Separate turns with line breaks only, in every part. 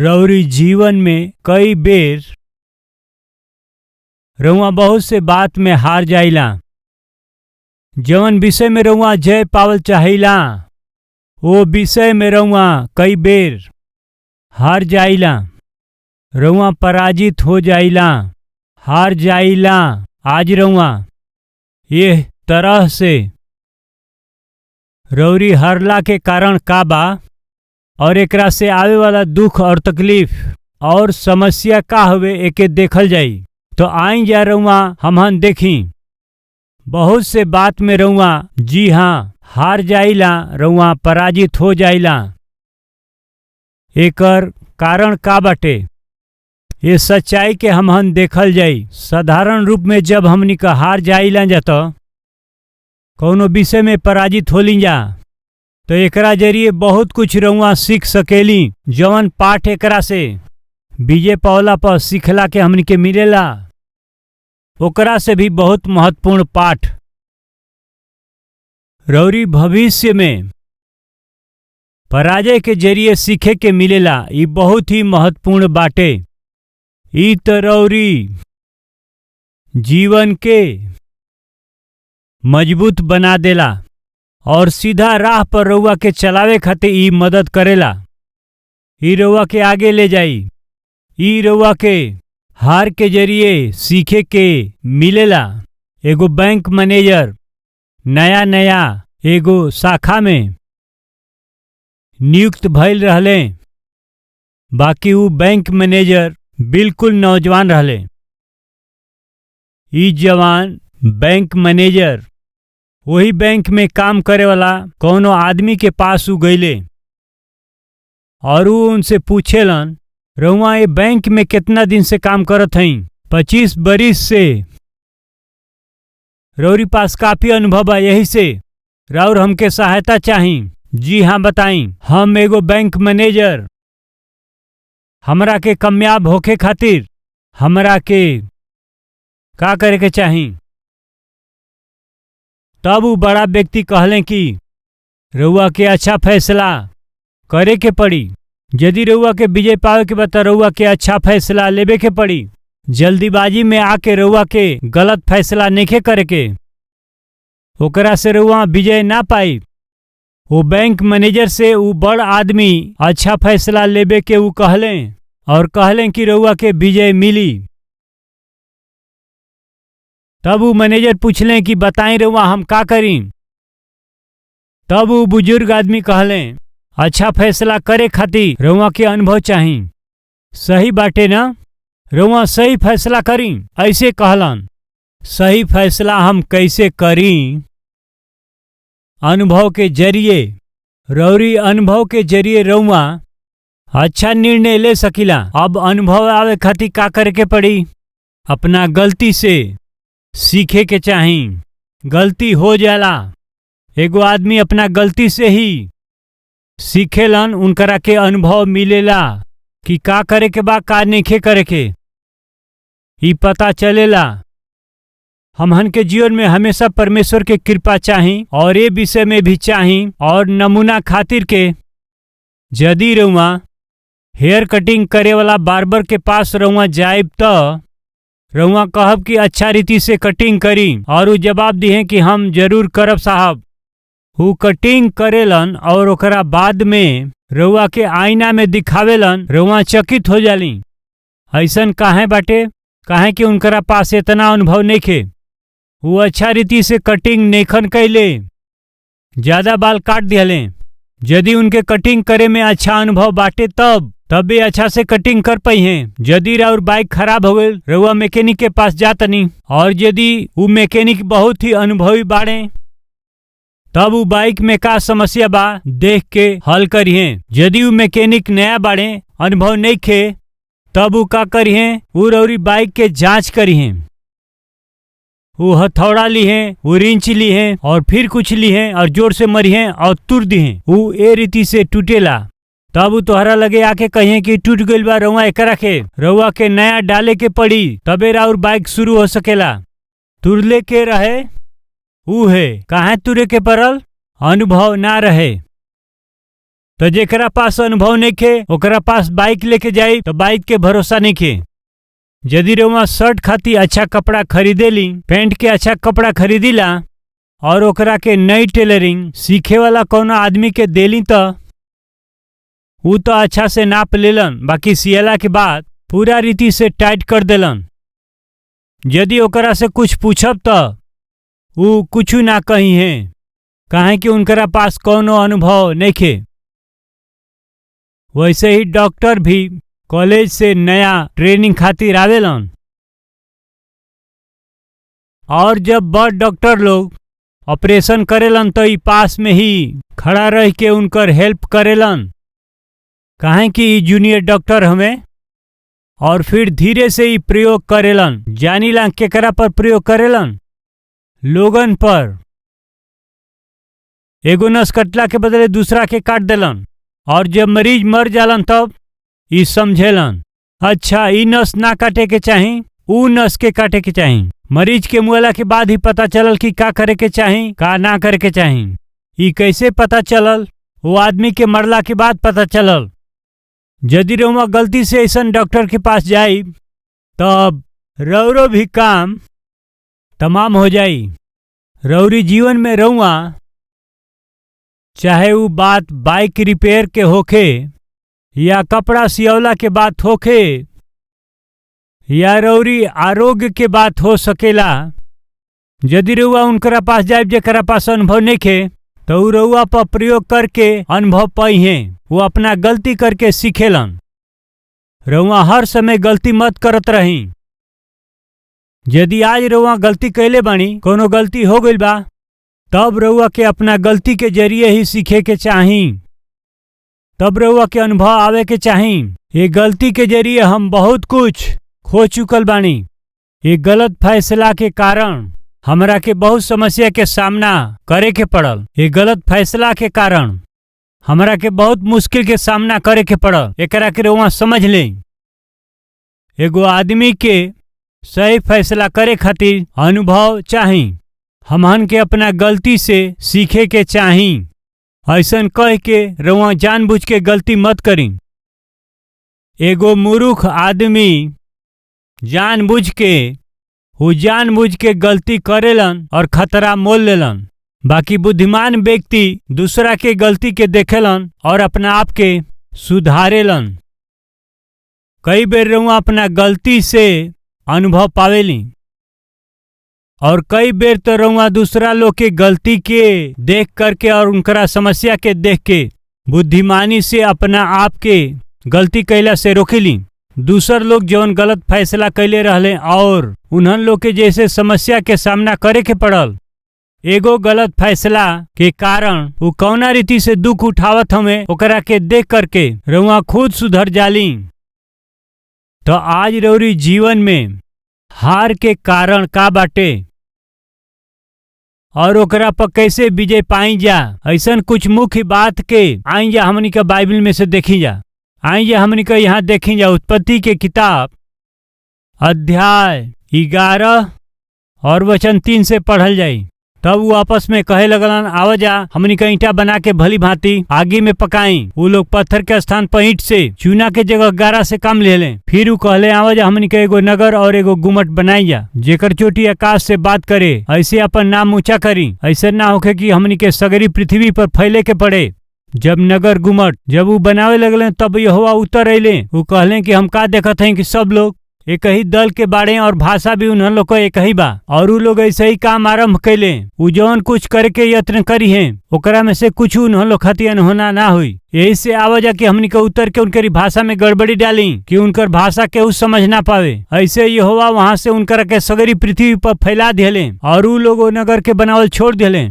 रउरी जीवन में कई बेर रउआ बहुत से बात में हार जाइला। जवन विषय में रउआ जय पावल चाहिला, ओ विषय में रउआ कई बेर हार जाइला। रउआ पराजित हो जाइला, हार जाइला। आज रउआ एह तरह से रउरी हारला के कारण का बा और एकरा से आवे वाला दुख और तकलीफ और समस्या का हवे, एके देखल जाई। तो आई जा रउआ हमहन देखी। बहुत से बात में रउआ, जी हाँ, हार जाइला, रउआ पराजित हो जाइला। एकर कारण का बाटे, ये सच्चाई के हमहन देखल जाई। साधारण रूप में जब हमनी का हार जाइला जा त कौनो विषय में पराजित होली जा, तो एकरा जरिए बहुत कुछ रउआ सीख सकेली। जवन पाठ एकरा से विजय पावला पर सीखला के हमनी के मिलेला, ओकरा से भी बहुत महत्वपूर्ण पाठ रौरी भविष्य में पराजय के जरिए सीखे के मिलेला। ई बहुत ही महत्वपूर्ण बाटे। ई त रौरी जीवन के मजबूत बना देला और सीधा राह पर रउआ के चलावे खातिर ई मदद करेला। ई रउआ के आगे ले जाई। ई रउआ के हार के जरिए सीखे के मिलेला। एगो बैंक मैनेजर नया नया एगो शाखा में नियुक्त भइल रहले, बाकी ऊ बैंक मैनेजर बिल्कुल नौजवान रहले। ई जवान बैंक मैनेजर वही बैंक में काम करे वाला कौनो आदमी के पास ऊ गईले और ऊ उनसे पूछेलन, रउआ ये बैंक में केतना दिन से काम करत हई? 25 बरिस से। रौरी पास काफी अनुभव बा, यही से राउर हमके सहायता चाही। जी हाँ, बताई। हम एगो बैंक मैनेजर, हमरा के कामयाब होखे खातिर हमरा के का करे के चाही? तब ऊ बड़ा व्यक्ति कहले कि रउआ के अच्छा फैसला करे के पड़ी। यदि रउआ के विजय पावे के बा त रउआ के अच्छा फैसला लेवे के पड़ी। जल्दीबाजी में आके रउआ के गलत फैसला नइखे करे के, ओकरा से रउआ विजय ना पाई। वो बैंक मैनेजर से ऊ बड़ आदमी अच्छा फैसला लेवे के ऊ कहले और कहले कि रउआ के विजय मिली। तब ऊ मैनेजर पूछले कि बताई रउआ, हम का करी? तब ऊ बुजुर्ग आदमी कहले, अच्छा फैसला करे खातिर रउआ के अनुभव चाही। सही बाटे ना? रउआ सही फैसला करी, ऐसे कहलन। सही फैसला हम कैसे करी? अनुभव के जरिए। रौरी अनुभव के जरिए रउआ अच्छा निर्णय ले सकीला। अब अनुभव आवे खातिर का करे के पड़ी? अपना गलती से सीखे के चाही। गलती हो जाला। एगो आदमी अपना गलती से ही सीखेलन, उनकरा के अनुभव मिलेला कि का करे के बा, का नइखे करे के, ई पता चलेला। हमहन के जीवन में हमेशा परमेश्वर के कृपा चाही और ये विषय में भी चाही। और नमूना खातिर के यदि रउआ हेयर कटिंग करे वाला बार्बर के पास रउआ जाइब, त रउआ कहब कि अच्छा रीति से कटिंग करी और ऊ जवाब दिहे कि हम जरूर करब साहब। ऊ कटिंग करेलन और ओकरा बाद में रउआ के आईना में दिखावेलन, रउआ चकित हो जाली। ऐसन काहे बाटे? काहे कि उनकरा पास इतना अनुभव नइखे। ऊ अच्छा रीति से कटिंग नइखन कैले, ज्यादा बाल काट दिहले। यदि उनके कटिंग करे में अच्छा अनुभव बाटे, तब तबे अच्छा से कटिंग कर पइहे। यदि राउर बाइक खराब हो गईल, रउआ मैकेनिक के पास जातनी और यदि ऊ मैकेनिक बहुत ही अनुभवी बाड़े, तब ऊ बाइक में का समस्या बा देख के हल करिहे। यदि ऊ मैकेनिक नया बाड़े, अनुभव नइखे, तब ऊ का करिहे? ऊ रउरी बाइक के जांच करिहे। ऊ हथौड़ा लिहे, ऊ रिंच लिहे और फिर कुछ लिहे और जोर से मरिहे और तुर दिहे। ऊ ए रीति से टूटेला। तब ऊ तोहरा लगे आके कहिए कि टूट गइल बा, रउआ एकरा के रउआ के नया डाले के पड़ी, तबे राउर बाइक शुरू हो सकेला। तुरले के रहे ऊ है, काहे तुरे के पड़ल? अनुभव ना रहे। तो जेकरा पास अनुभव नइखे ओकरा पास बाइक लेके जाई तो बाइक के भरोसा नइखे। यदि रउआ शर्ट खातिर अच्छा कपड़ा खरीदेली, पैंट के अच्छा कपड़ा खरीदिला और ओकरा के नई टेलरिंग सीखे वाला कौनो आदमी के देली त ऊ तो अच्छा से नाप लेलन, बाकी सियला के बाद पूरा रीति से टाइट कर देलन। यदि ओकरा से कुछ पूछब त ऊ कुछ ना कही है, काहे कि उनकरा पास कौनो अनुभव नइखे। वैसे ही डॉक्टर भी कॉलेज से नया ट्रेनिंग खातिर आवेलन और जब बड़ डॉक्टर लोग ऑपरेशन करेलन तो ई पास में ही खड़ा रह के उनकर हेल्प करेलन, काहे कि ई जूनियर डॉक्टर हमें। और फिर धीरे से ई प्रयोग करेलन। जानीला केकरा पर प्रयोग करेलन? लोगन पर। एगो नस कटला के बदले दूसरा के काट देलन और जब मरीज मर जालन तब ई समझेलन, अच्छा ई नस ना काटे के चाही, ऊ नस के काटे के चाही। मरीज के मुआला के बाद ही पता चलल कि का करे के चाही, का ना करे के चाही। ई कैसे पता चलल? वो आदमी के मरला के बाद पता चलल। यदि रउआ गलती से ऐसन डॉक्टर के पास जाई तब रौरो भी काम तमाम हो जाई। रौरी जीवन में रउआ चाहे ऊ बात बाइक रिपेयर के होखे या कपड़ा सियौला के बात होखे या रौरी आरोग्य के बात हो सकेला, यदि रउआ उनकरा पास जाए जेकरा पास अनुभव नइखे तो ऊ रउआ पर प्रयोग करके अनुभव पाई हैं। वो अपना गलती करके सीखेलन। रउआ हर समय गलती मत करत रही। यदि आज रउआ गलती कैले बानी, कोनो गलती हो गइल बा, तब रउआ के अपना गलती के जरिए ही सीखे के चाही, तब रउआ के अनुभव आवे के चाही। ये गलती के जरिए हम बहुत कुछ खो चुकल बानी। ये गलत फैसला के कारण हमरा के बहुत समस्या के सामना करे के पड़ल। ये गलत फैसला के कारण हमरा के बहुत मुश्किल के सामना करे के पड़ल। एकरा के रउआ समझ ले। एगो आदमी के सही फैसला करे खातिर अनुभव चाही। हमहन के अपना गलती से सीखे के चाही। ऐसन कह के रउआ जानबूझ के गलती मत करी। एगो मूर्ख आदमी जानबूझ के वो जानबूझ के गलती करेलन और खतरा मोल लेलन, बाकी बुद्धिमान व्यक्ति दूसरा के गलती के देखेलन और अपना आप के सुधारेलन। कई बेर रउआ अपना गलती से अनुभव पावेली और कई बेर तो रउआ दूसरा लोग के गलती के देख करके और उनकरा समस्या के देख के बुद्धिमानी से अपना आप के गलती कैला से रोकेली। दूसर लोग जौन गलत फैसला कैले रहले और उन्हन लोग के जैसे समस्या के सामना करे के पड़ल, एगो गलत फैसला के कारण वो कौना रीति से दुख उठावत हमें ओकरा के देख करके रउआ खुद सुधर जाली। तो आज रउरी जीवन में हार के कारण का बाटे और ओकरा पर कैसे विजय पाई जा, ऐसन कुछ मुख्य बात के आई जा हमनी के बाइबल में से देखी जा। आई जा हमनी के यहाँ देखी जा उत्पत्ति के किताब अध्याय 11 और वचन 3 से पढ़ल जाई। तब वो आपस में कहे लगलन, आवा जा हमनी के ईंटा बना के भली भांति आगी में पकाई। वो लोग पत्थर के स्थान पर ईंट से, चूना के जगह गारा से काम ले लें। फिर वो कहले, आवा जा हमनी के एगो नगर और एगो गुमट बनाई जा, जेकर चोटी आकाश से बात करे, ऐसे अपन नाम ऊंचा करी, ऐसे ना होखे कि हमनी के सगरी पृथ्वी पर फैले के पड़े। जब नगर गुमट जब वो बनावे लगले तब यहोवा उतर अले। वो कहले कि हम का देखत हैं कि सब लोग एक ही दल के बारे और भाषा भी उन्हन लोग एक ही बा, और उ लोग ऐसे ही काम आरंभ कैले। उ जौन कुछ करके यत्न करी है ओकरा में से कुछ उन्हन लोग खातिर अनहोना ना हुई। यही से आवा जा कि हमनी के उतर के उनकरी भाषा में गड़बड़ी डाली कि उनकर भाषा के समझ ना पावे। ऐसे यहोवा वहां से उनकर के सगरी पृथ्वी पर फैला दिले और उ लोग नगर के बनावल छोड़ दिले।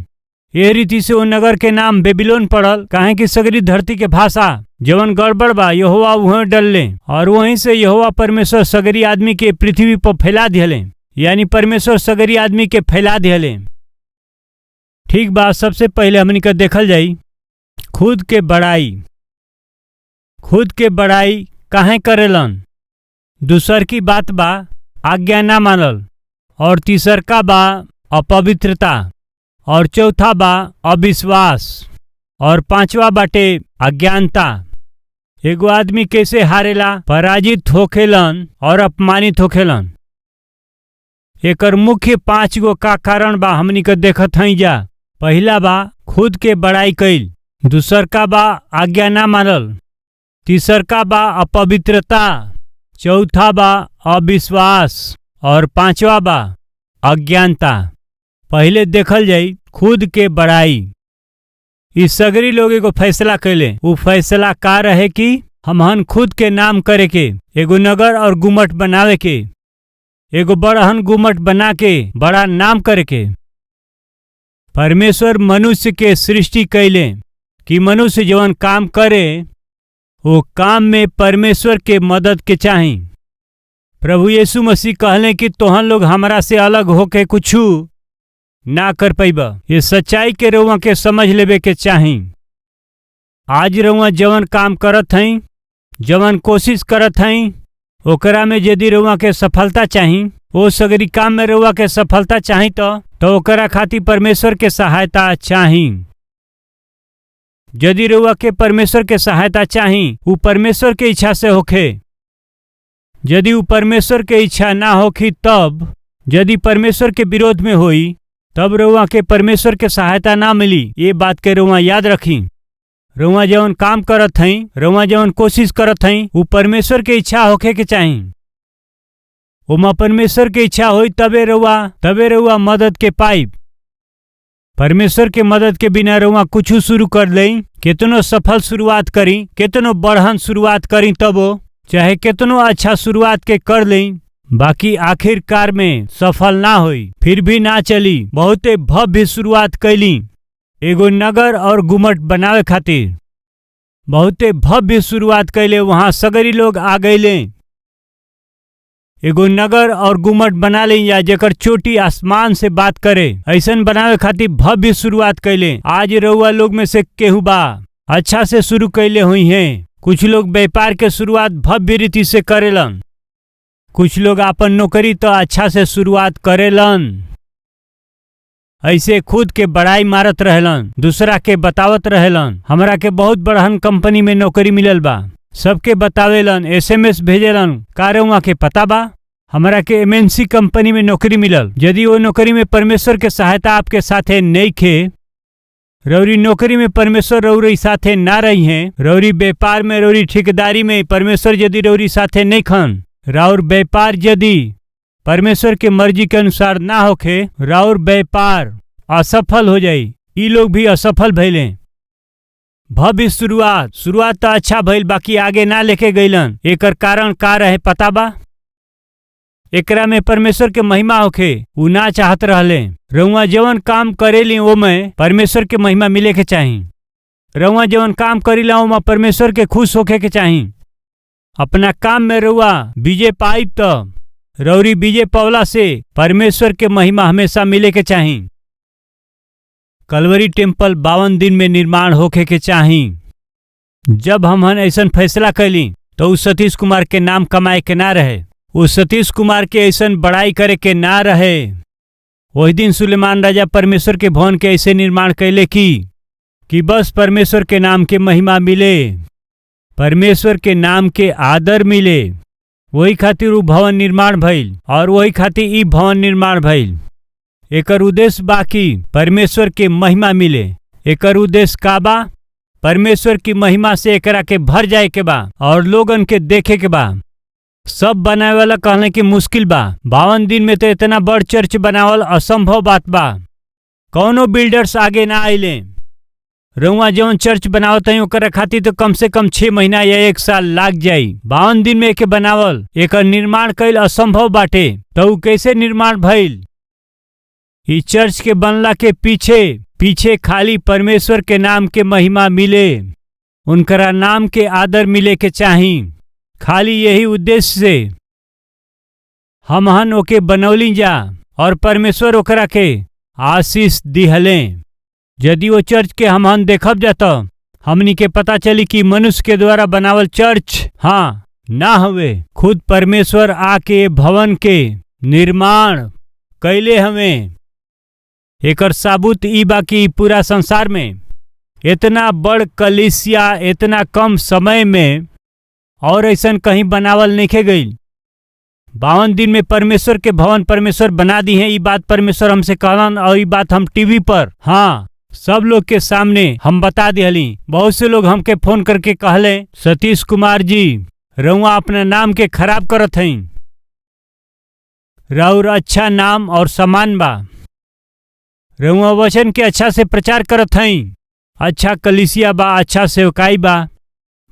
ये रीति से वो नगर के नाम बेबीलोन पड़ल, काहे कि सगरी धरती के भाषा जवन गड़बड़ बा यहोवा वहाँ डलले, और वहीं से यहोवा परमेश्वर सगरी आदमी के पृथ्वी पर फैला दिले, यानी परमेश्वर सगरी आदमी के फैला दिले। ठीक बात, सबसे पहले हमनी के देखल जाई खुद के बड़ाई। खुद के बड़ाई काहे करेलन? दूसर की बात बा आज्ञा ना मानल, और तीसर का बा अपवित्रता, और चौथा बा अविश्वास, और पांचवा बाटे अज्ञानता। एगो आदमी कैसे हारेला? पराजित होखेलन और अपमानित होखेलन। एकर मुख्य 5 गो का कारण बा हमनी के देखत हई जा। पहिला बा खुद के बड़ाई कईल, दूसरका बा आज्ञा ना मानल, तीसरका बा अपवित्रता, चौथा बा अविश्वास और पांचवा बा अज्ञानता। पहले देखल जाई खुद के बड़ाई। ई सगरी लोग एगो फैसला कैले। उ फैसला का रहे कि हमहन खुद के नाम करे के, एगो नगर और गुमट बनावे के, एगो बड़हन गुमट बना के बड़ा नाम करे के। परमेश्वर मनुष्य के सृष्टि कैले कि मनुष्य जवन काम करे वो काम में परमेश्वर के मदद के चाही। प्रभु यीशु मसीह कहले कि तोहन लोग हमरा से अलग होके कुछु ना कर पैबा। ये सच्चाई के रउआ के समझ लेवे के चाही। आज रउआ जवन काम करत हई, जवन कोशिश करत हई, ओकरा में यदि रउआ के सफलता चाही, ओ सगरी काम में रउआ के सफलता चाही तो ओकरा खातिर परमेश्वर के सहायता चाही। यदि रउआ के परमेश्वर के सहायता चाही, उ परमेश्वर के इच्छा से होखे। यदि उ परमेश्वर के इच्छा ना होखी, तब यदि परमेश्वर के विरोध में होई, तब रउआ के परमेश्वर के सहायता ना मिली। ये बात के रउआ याद रखी। रउआ जवन काम करत हई, रउआ जवन कोशिश करत हई, उ परमेश्वर के इच्छा होखे के चाही। ओमा परमेश्वर के इच्छा होई तबे रउआ मदद के पाइब। परमेश्वर के मदद के बिना रउआ कुछ शुरू कर लई, केतनो सफल शुरुआत करी, केतनो बढ़हन शुरुआत करी, तबो चाहे केतनो अच्छा शुरुआत के कर लई, बाकी आखिरकार में सफल ना होई, फिर भी ना चली। बहुते भव्य शुरुआत कैली एगो नगर और गुमट बनावे खातिर, बहुते भव्य शुरुआत कैले, वहाँ सगरी लोग आ गईले। एगो नगर और गुमट बना ली या जेकर चोटी आसमान से बात करे, ऐसन बनावे खातिर भव्य शुरुआत कैले। आज रउआ लोग में से केहू बा अच्छा से शुरू कैले हुई हैं। कुछ लोग व्यापार के शुरुआत भव्य रीति से करेलन, कुछ लोग अपन नौकरी तो अच्छा से शुरुआत करेलन, ऐसे खुद के बड़ाई मारत रहेलन, दूसरा के बतावत रहेलन, हमरा के बहुत बड़हन कंपनी में नौकरी मिलल बा, सबके बतावेलन, SMS भेजेलन, का रउआ के पता बा हमरा के MNC company में नौकरी मिलल। यदि वो नौकरी में परमेश्वर के सहायता आपके साथे नहीं खे, रौरी नौकरी में परमेश्वर रौरी साथे ना रही हैं, रौरी व्यापार में, रौरी ठेकेदारी में परमेश्वर यदि रौरी साथे नहीं खन, राउर व्यापार यदि परमेश्वर के मर्जी के अनुसार ना होखे, राउर व्यापार असफल हो जाई। ई लोग भी असफल भइले। भव्य शुरुआत तो अच्छा भइल, बाकी आगे ना लेके गईलन। एकर कारण का रहे पता बा? एकरा में परमेश्वर के महिमा होखे, उ ना चाहत रहले। रउआ जवन काम करेली ओमे परमेश्वर के महिमा मिले के चाही। रउआ जवन काम करीला ओमा परमेश्वर के खुश होखे के चाही। अपना काम में रउआ विजय पाइब त रौरी विजय पवला से परमेश्वर के महिमा हमेशा मिले के चाही। कलवरी टेम्पल 52 दिन में निर्माण होखे के चाही। जब हमहन ऐसन फैसला कैली तो उ सतीश कुमार के नाम कमाए के ना रहे, उ सतीश कुमार के ऐसन बड़ाई करे के ना रहे। वही दिन सुलेमान राजा परमेश्वर के भवन के ऐसे निर्माण कैले कि बस परमेश्वर के नाम के महिमा मिले, परमेश्वर के नाम के आदर मिले। वही खातिर उ भवन निर्माण भइल और वही खातिर ई भवन निर्माण भइल। एकर उद्देश्य बाकी परमेश्वर के महिमा मिले। एकर उद्देश्य का बा? परमेश्वर की महिमा से एकरा के भर जाए के बा और लोगन के देखे के बा। सब बनावे वाला कहने की मुश्किल बा। 52 दिन में तो इतना बड़ चर्च बनावल असंभव बात बा। कौनो बिल्डर्स आगे ना आइले। रउआ जौन चर्च बनावत हई ओकरा खातिर तो कम से कम 6 महीना या 1 साल लाग जाई। 52 दिन में एके बनावल, एकर निर्माण कईल असंभव बाटे, तो उ कैसे निर्माण भइल? ई चर्च के बनला के पीछे पीछे खाली परमेश्वर के नाम के महिमा मिले, उनकरा नाम के आदर मिले के चाही। खाली यही उद्देश्य से हमहन ओके बनौली जा और परमेश्वर ओकरा के आशीष दिहले। यदि वो चर्च के हमहन देखब जाता हमनी के पता चली कि मनुष्य के द्वारा बनावल चर्च हाँ ना हवे, खुद परमेश्वर आके भवन के निर्माण कैले हवे। एकर साबुत ई बा कि पूरा संसार में इतना बड़ कलीसिया इतना कम समय में और ऐसन कहीं बनावल नइखे गईल। 52 दिन में परमेश्वर के भवन परमेश्वर बना दी है। ई बात परमेश्वर हमसे कहलन और ई बात हम टीवी पर, हाँ, सब लोग के सामने हम बता दिहली। बहुत से लोग हमके फोन करके कहले, सतीश कुमार जी रउआ अपना नाम के खराब करत हई, राउर अच्छा नाम और सम्मान बा, रउआ वचन के अच्छा से प्रचार करत हई, अच्छा कलीसिया बा, अच्छा सेवकाई बा,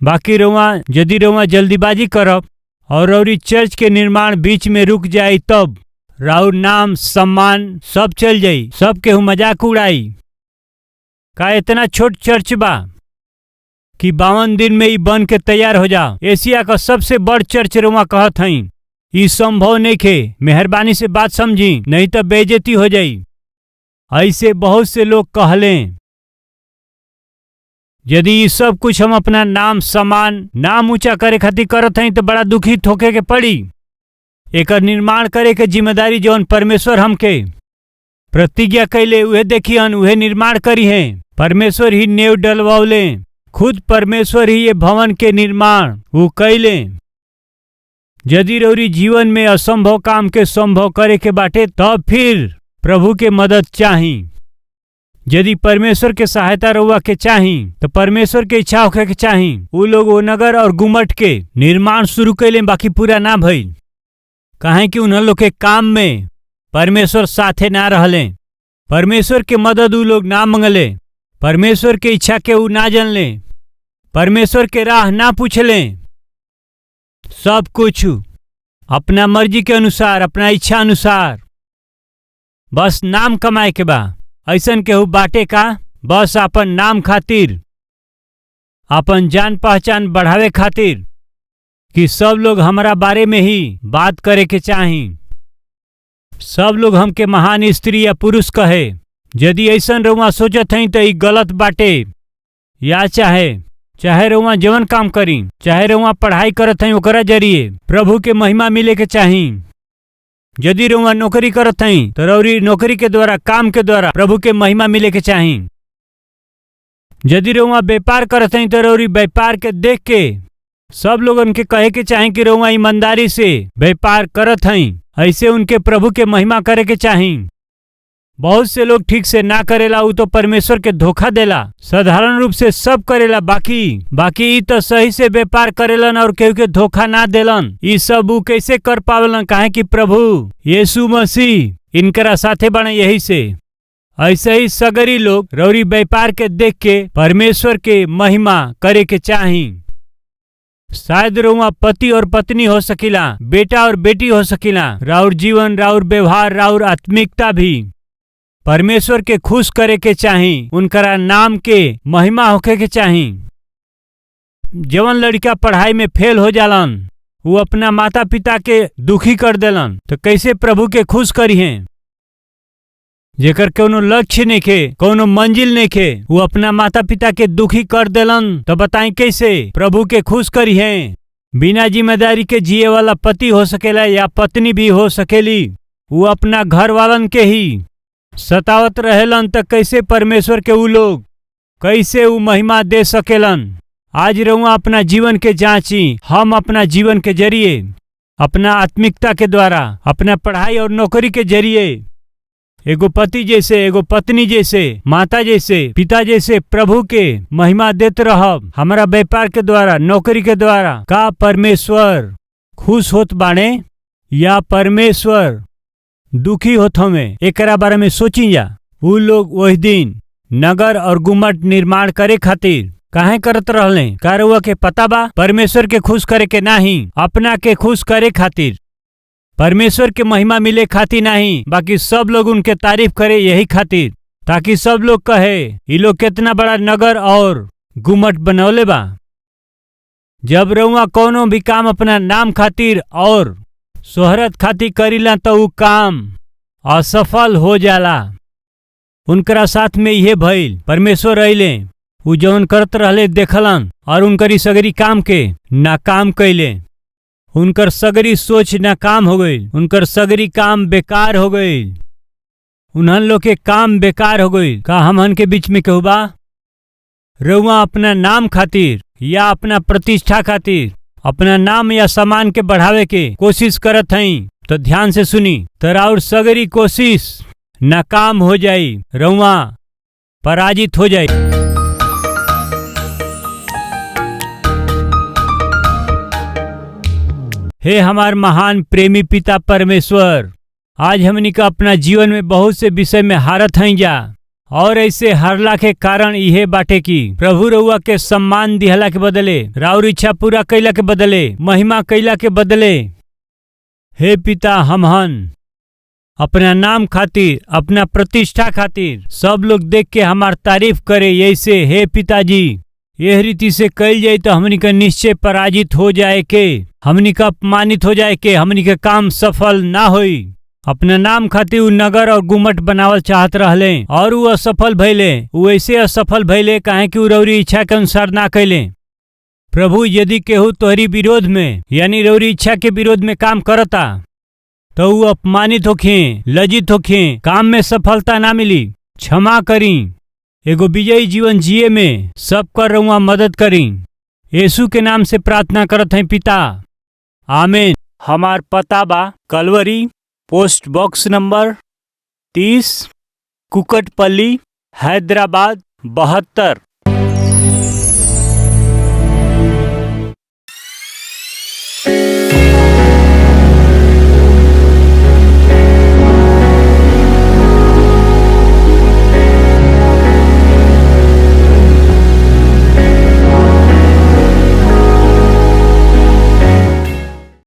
बाकी रउआ यदि रउआ जल्दीबाजी करब और रउरी चर्च के निर्माण बीच में रुक जाई तब राउर नाम सम्मान सब चल जाई, सब केहू मजाक उड़ाई। का इतना छोट चर्च बा कि 52 दिन में ई बन के तैयार हो जा? एशिया का सबसे बड़ चर्च रउआ कहत हई, ई संभव नइखे। मेहरबानी से बात समझी, नहीं तो बेइज्जती हो जाई। ऐसे बहुत से लोग कहले। यदि ई सब कुछ हम अपना नाम सम्मान नाम ऊंचा करे खातिर करत हई तो बड़ा दुखित होके के पड़ी। एकर निर्माण करे के जिम्मेदारी जौन परमेश्वर हमके प्रतिज्ञा कैले उहे देखिहन, उहे निर्माण करी है। परमेश्वर ही नेव डलवौले, खुद परमेश्वर ही ये भवन के निर्माण वो कैले। यदि रउरी जीवन में असंभव काम के संभव करे के बाटे तब फिर प्रभु के मदद चाही। यदि परमेश्वर के सहायता रउआ के चाही तो परमेश्वर के इच्छा होखे के चाही। उ लोग वो नगर और गुम्मट के निर्माण शुरू कैले, बाकी पूरा ना भइल, काहे कि उन्हन लोग के काम में परमेश्वर साथे ना रहले। परमेश्वर के मदद उ लोग ना मंगले, परमेश्वर के इच्छा के उ ना जानले, परमेश्वर के राह ना पूछले। सब कुछ अपना मर्जी के अनुसार, अपना इच्छा अनुसार, बस नाम कमाए के बा। ऐसन केहू बाटे का? बस अपन नाम खातिर, अपन जान पहचान बढ़ावे खातिर कि सब लोग हमारा बारे में ही बात करे के चाही, सब लोग हमके महान स्त्री या पुरुष कहे। यदि ऐसन रउआ सोचत हई तो ई गलत बाटे। या चाहे चाहे रउआ जवन काम करी, चाहे रउआ पढ़ाई करत हई, ओकरा जरिए प्रभु के महिमा मिले के चाही। यदि रउआ नौकरी करत हई तो रउरी नौकरी के द्वारा, काम के द्वारा प्रभु के महिमा मिले के चाही। यदि रउआ व्यापार करत हई तो रउरी व्यापार के देख के सब लोगन के कहे के चाही कि रउआ ईमानदारी से व्यापार करत हई। ऐसे उनके प्रभु के महिमा करे के चाही। बहुत से लोग ठीक से ना करेला, उ तो परमेश्वर के धोखा देला। साधारण रूप से सब करेला, बाकी बाकी ई तो सही से व्यापार करेलन और केहू के धोखा ना देलन। ई सब उ कैसे कर पावेलन? काहे कि प्रभु यीशु मसीह इनकरा साथे बने। यही से ऐसे ही सगरी लोग रौरी व्यापार के देख के परमेश्वर के महिमा करे के चाही। शायद रउआ पति और पत्नी हो सकिला, बेटा और बेटी हो सकिला। राउर जीवन, राउर व्यवहार, राउर आत्मिकता भी परमेश्वर के खुश करे के चाही, उनकरा नाम के महिमा होखे के चाही। जवन लड़का पढ़ाई में फेल हो जालन, वो अपना माता पिता के दुखी कर देलन, तो कैसे प्रभु के खुश करी हैं? जेकर कोनो लक्ष्य नइखे, कोनो मंजिल नइखे, वो अपना माता पिता के दुखी कर देलन, तो बताई कैसे प्रभु के खुश करी हैं? बिना जिम्मेदारी के जिए वाला पति हो सकेला या पत्नी भी हो सकेली। वो अपना घर वालन के ही सतावत रहेलन, त कैसे परमेश्वर के उ लोग कैसे उ महिमा दे सकेलन? आज रउआ अपना जीवन के जांची। हम अपना जीवन के जरिए, अपना आत्मिकता के द्वारा, अपना पढ़ाई और नौकरी के जरिए, एगो पति जैसे, एगो पत्नी जैसे, माता जैसे, पिता जैसे प्रभु के महिमा देते रहब। हमारा व्यापार के द्वारा, नौकरी के द्वारा का परमेश्वर खुश होत बाणे या परमेश्वर दुखी होत हमें, एकरा बारे में सोची जा। उ लोग वही दिन नगर और गुम्मट निर्माण करे खातिर काहे करत रहले? का रउआ के पता बा? परमेश्वर के खुश करे के नाही, अपना के खुश करे खातिर, परमेश्वर के महिमा मिले खातिर नहीं, बाकी सब लोग उनके तारीफ करे यही खातिर, ताकि सब लोग कहे ये लोग कितना बड़ा नगर और गुम्मट बनौले बा। जब रउआ कोनो भी काम अपना नाम खातिर और शोहरत खातिर करीला तो उ काम असफल हो जाला। उनकरा साथ में इहे भइल। परमेश्वर अइले, उ जौन करत रहले देखलन और उनकरी सगरी काम के नाकाम कैले। उनकर सगरी सोच नाकाम हो गई, उनकर सगरी काम बेकार हो गई, उन्हन लोग के काम बेकार हो गई। का हमहन के बीच में केहू बा? रउआ अपना नाम खातिर या अपना प्रतिष्ठा खातिर अपना नाम या सामान के बढ़ावे के कोशिश करत हई तो ध्यान से सुनी, तराउर सगरी कोशिश नाकाम हो जाई, रउआ पराजित हो जाई। हे हमार महान प्रेमी पिता परमेश्वर, आज हमनी का अपना जीवन में बहुत से विषय में हारत हई जा और ऐसे हारला के कारण इहे बाटे कि प्रभु रउआ के सम्मान दिहला के बदले, राउर इच्छा पूरा कैला के बदले, महिमा कैला के बदले, हे पिता हमहन अपना नाम खातिर, अपना प्रतिष्ठा खातिर सब लोग देख के हमार तारीफ करे, ऐसे हे पिताजी यह रीति से कैल जाए तो हमनी का निश्चय पराजित हो जाए के, हमनी का अपमानित हो जाए के, हमनी के काम सफल ना होई। अपना नाम खातिर उ नगर और गुमट बनावल चाहत रहले और उ असफल भइले। उ ऐसे असफल भइले काहे कि उ रौरी इच्छा के अनुसार ना कैले। प्रभु यदि केहू तोहरी विरोध में यानी रौरी इच्छा के विरोध में काम करता तो उ अपमानित होखे, लज्जित होखे, काम में सफलता ना मिली। क्षमा करी, एगो विजयी जीवन जिए में सब कर रउआ मदद करी। यीशु के नाम से प्रार्थना करत हैं पिता, आमीन। हमार पता बा Calvary, post box number 30, Kukatpally, Hyderabad 72।